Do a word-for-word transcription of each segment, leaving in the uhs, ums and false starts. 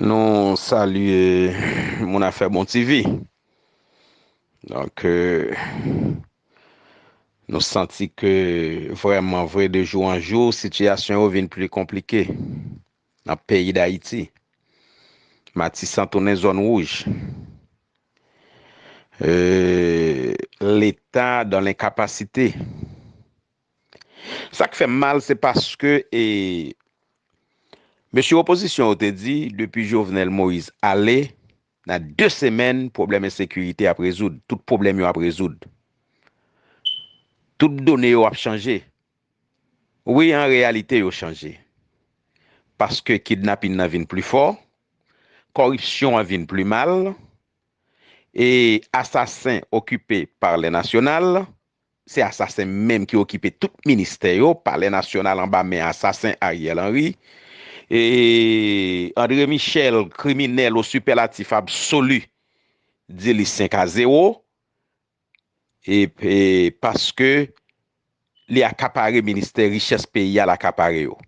Nou salye Moun Afè Bon T V. Donk, euh, nou santi ke vrèman vre, de jou an jou, sitiyasyon yo vin pli konplike nan peyi Dayiti. Matisan tounen zòn wouj. Euh, Leta dan lenkapasite. Sa k fè m mal, se paske, e, mesye opozisyon yo te di, depi Jovenel Moïse ale, nan de semèn, pwoblèm ensekirite ap rezoud. Tout pwoblèm yo ap rezoud. Tout done yo ap chanje. Wi, an reyalite, yo chanje. Paske kidnapin nan vin pli fò, kòripsyon an vin pli mal, e asasen okipe Palè Nasyonal, se asasen menm ki okipe tout ministè yo, Palè Nasyonal anba men asasen Ariel Henry. E André Michel, kriminèl o sipèlatif absoli, di li senk a zewo. E, e paske li akapare ministè richès peyi a, l akapare yo.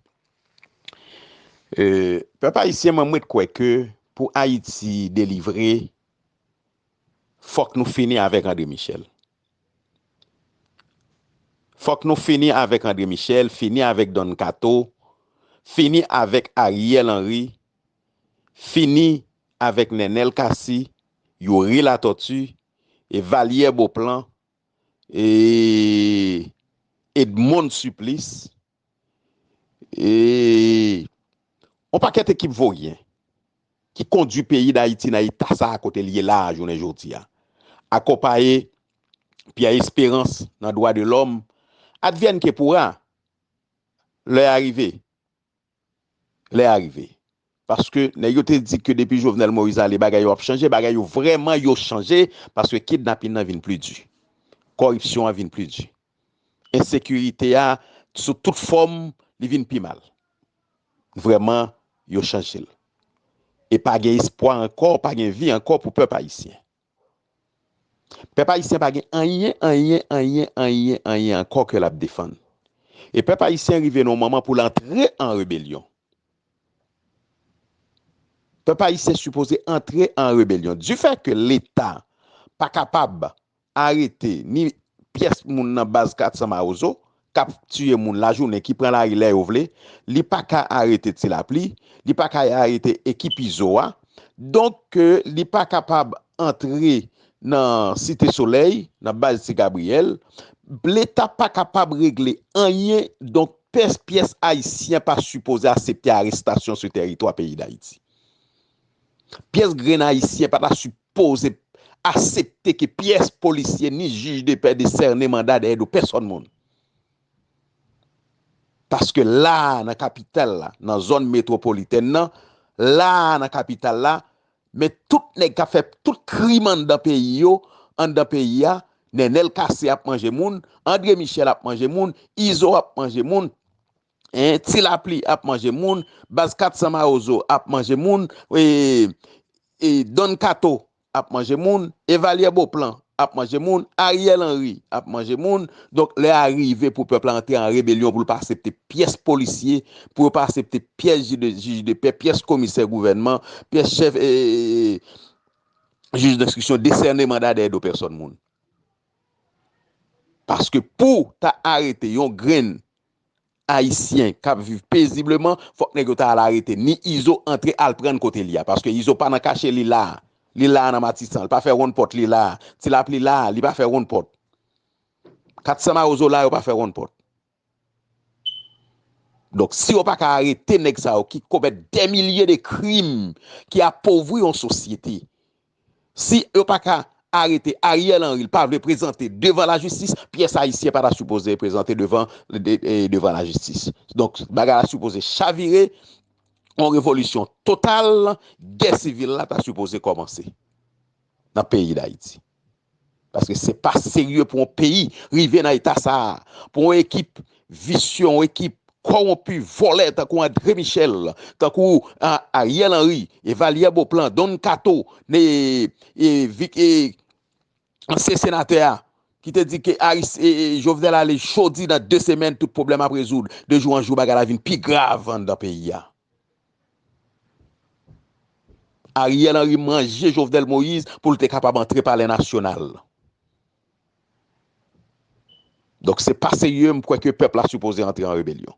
E, pèp ayisyen, mwen, mwen kwè ke pou Ayiti delivre, fòk nou fini avèk André Michel. Fòk nou fini avèk André Michel, fini avèk Don Kato, fini avèk Ariel Henry, fini avèk Nenel Cassy, Youri Latortue, e Valière Beauplan, e Edmonde Supplice, e yon pakèt ekip voryen ki kondui peyi Dayiti nan eta sa a kote l ye la a jounen jodi a. Akonpaye Pierre Espérance nan dwa de lòm, advienne que pourra, lè a rive. Lè a rive. Paske nèg yo te di ke depi Jovenel Moïse ale, bagay yo ap chanje, bagay yo vrèman yo chanje, paske kidnapin nan vin pli di. Kòripsyon an vin pli di. Ensekirite a, sou tout fòm, li vin pi mal. Vrèman, yo chanje l. E pa gen espwa ankò, pa gen vi ankò pou pèp ayisyen. Pèp ayisyen pa gen anyen, anyen, anyen, anyen, anyen ankò ke l ap defann. E pèp ayisyen rive nan yon moman pou l antre an rebelyon. Pèp ayisyen sipoze antre an rebelyon. Difè ke Leta pa kapab arete ni pyès moun nan baz kat san Mawozo k ap tiye moun lajounen, ki pran lari lè yo vle, li pa ka arete Ti Lapli, li pa ka arete ekip Izo a. Donk, ke li pa kapab antre nan Site Solèy, nan baz Ti Gabriyèl. Leta pa kapab regle anyen, donk pyès, pyès ayisyen pa sipoze aksepte arestasyon sou teritwa peyi Dayiti. Pyès grenn ayisyen pa ta sipoze aksepte ke pyès polisye ni jij de pè desène manda dèyè do pèsòn moun. Paske la a, nan kapital la, nan zòn metwopolitèn nan, la a, nan kapital la, men tout nèg k ap fè tout krim anndan peyi yo, anndan peyi a, Nenel Cassy ap manje moun, André Michel ap manje moun, Izo ap manje moun, en, Ti Lapli ap manje moun, baz kat san Mawozo ap manje moun, e, e Don Kato ap manje moun, e Valière Beauplan ap manje moun, Ariel Henry ap manje moun. Donk, lè a rive pou pèp la antre an rebelyon, pou l pa aksepte pyès polisye, pou yo pa aksepte pyès jij de, jij de pè, pyès komisè gouvènman, pyès chèf, e, e, e, jij denstriksyon desène manda dèyè do pèsòn moun. Paske pou ta arete yon grenn Ayisyen k ap viv pezibleman, fòk nèg yo ta al arete ni Izo, antre al pran kote li a. Paske Izo pa nan kache, li la. Li la nan Matisan, li pa fè wonn pòt, li la. Ti Lapli la, li pa fè wonn pòt. Kat san Mawozo la, yo pa fè wonn pòt. Donk, si yo pa ka arete nèg sa yo ki komèt dè milye de krim, ki apovri yon sosyete, si yo pa ka arete Ariel Henry, l pa vle prezante devan lajistis, pyès ayisyen pa ta sipoze prezante devan, de, e, devan lajistis. Donk, bagay la sipoze chavire, yon revolisyon total, gè sivil la ta sipoze kòmanse nan peyi Dayiti. Paske se pa serye pou yon peyi rive nan eta sa a, pou yon ekip visye, yon ekip kòwonpi, vòlè, tankou André Michel, tankou, a, Ariel Henry, e Valière Beauplan, Don Kato, ne, e, Vic, e, ansyen senatè a, ki te di ke Aris-, e, e, Jovenel ale jodi, nan de semèn, tout pwoblèm ap rezoud. De jou an jou, bagay la vin pi grav anndan peyi a. Ariel Henry manje Jovenel Moïse pou l te kapab antre Palè Nasyonal. Donk, se pa serye, m kwè ke pèp la sipoze antre an rebelyon.